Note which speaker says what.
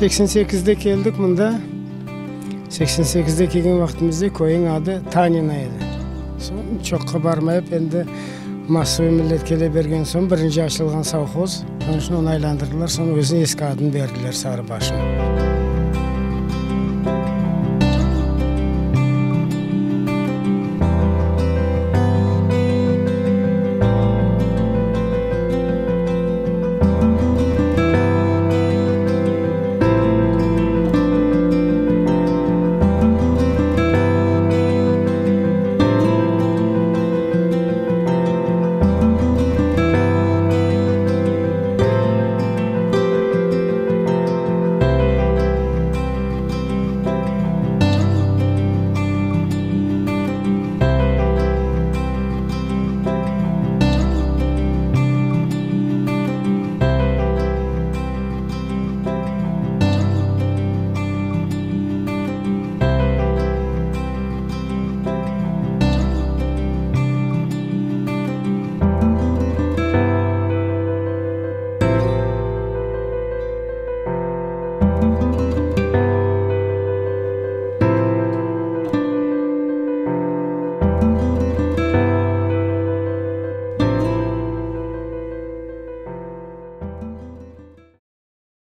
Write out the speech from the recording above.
Speaker 1: 88-de keldik mında. 88-de kelgen vaqtımızda köyniñ adı Tanina edi. Soñ çoqqa barmayıp endi massovıy millet kele bergen soñ birinci açılğan sovhoz, onıñ içün onı aylandırdılar, soñ özüne eski adını berdiler, Sarıbaşnı.